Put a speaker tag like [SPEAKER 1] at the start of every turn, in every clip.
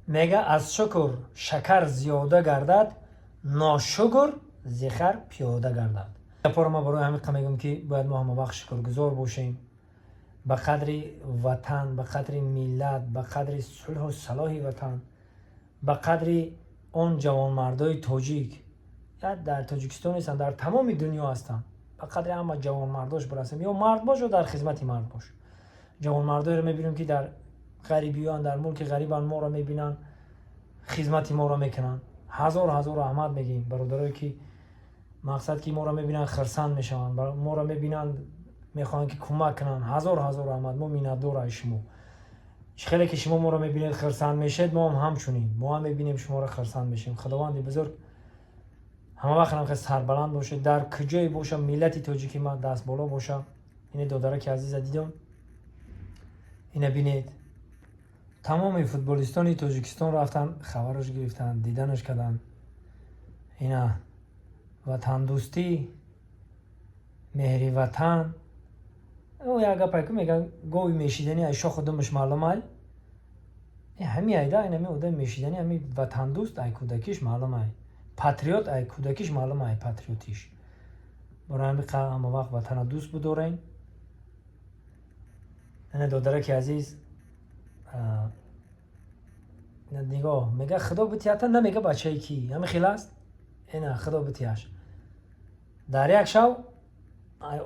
[SPEAKER 1] Мега, аз шукр шакар зиёда гардад, ношукр зи хар пиёда гардад. Гапоро ма барои ҳамин мегӯм, ки бояд мо ҳама вақт шукргузор бошем, ба қадри ватан, ба қадри миллат, ба қадри сулҳу салоҳи ватан, ба қадри он ҷавонмардои тоҷик, дар Тоҷикистон нестанд, дар тамоми дунё ҳастанд, ба қадри ҳама ҷавонмардош бирасем. Ё мард бош, ё дар хизмати мард бош. Ҷавонмардоеро мебинем, ки дар ғарибиён, дар мулки ғарибанд, моро мебинанд, хизмати моро мекунанд. Ҳазор ҳазор раҳмат мегӯем бародарое, ки мақсад ки моро мебинанд, хирсанд мешаванд, моро мебинанд, мехоҳанд, ки кӯмак кунанд. Ҳазор ҳазор раҳмат, мо миннатдор аз шумо. Чӣ хеле ки шумо моро мебинед, хирсанд мешед, мо ҳам ҳамчунин, мо ҳам мебинем шуморо, хирсанд мешем. Худованди бузург ҳама вақт ҳам сарбаланд бошед, дар куҷое боша, миллати тоҷики ма даст боло боша. Ине додараки азиза дидом, ина бинед, тамоми футболистони Тоҷикистон рафтанд, хабараш гирифтанд, диданаш карданд. Ина ватандӯстӣ, меҳри ватан. Як гапае ку мегӯянд, гови мешидани ай шоху думаш маълум ай. Ҳами айда, инами одами мешидани, ҳами ватандӯст ай кӯдакиш маълум ай, патриот ай кӯдакиш маълум ай, патриотиш. Барои ҳами ҳама вақт ватана дӯст будорем. Ина додараки азиз нигоҳ, мега, худо битията, намега бачаи ки, ҳами хел аст. Ина худо битияш, дар як шав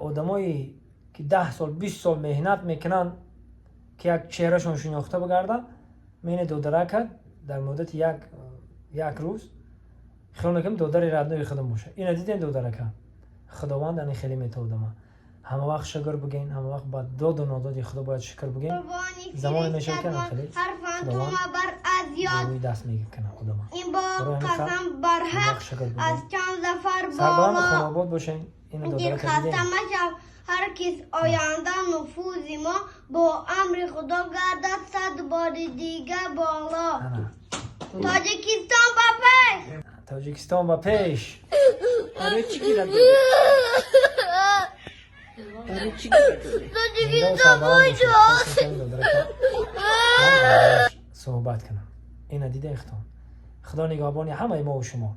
[SPEAKER 1] одамое ки 10 сол, 20 сол меҳнат мекунанд, ки як чеҳрашон шинохта бигарда, мене додарака дар муддати як рӯз. Хиёл мекунам, додари родной худам боша. Ина дидем, додарака, худованд ани хеле метаводама. Ҳама вақт шукр бигӯен, ҳама вақт ба доду нододи худо бояд шукр бигӯен. Замоне мешавад, ки хеле худованд рӯи даст мекунад одама. Сарбаланду хонобод бошен. Ина додарака дидем.
[SPEAKER 2] Ҳаргиз оянда нуфузи мо бо амри Худо гардад 100 бори дигар боло. Тоҷикистон ба пеш!
[SPEAKER 1] Тоҷикистон ба пеш!
[SPEAKER 3] Барои чӣ гирад дода? Барои чӣ гирад дода?
[SPEAKER 2] Тоҷикистон бошад!
[SPEAKER 1] Суҳбат кунам. Ина дида, ихтон, худо нигаҳбони ҳамаи мову шумо.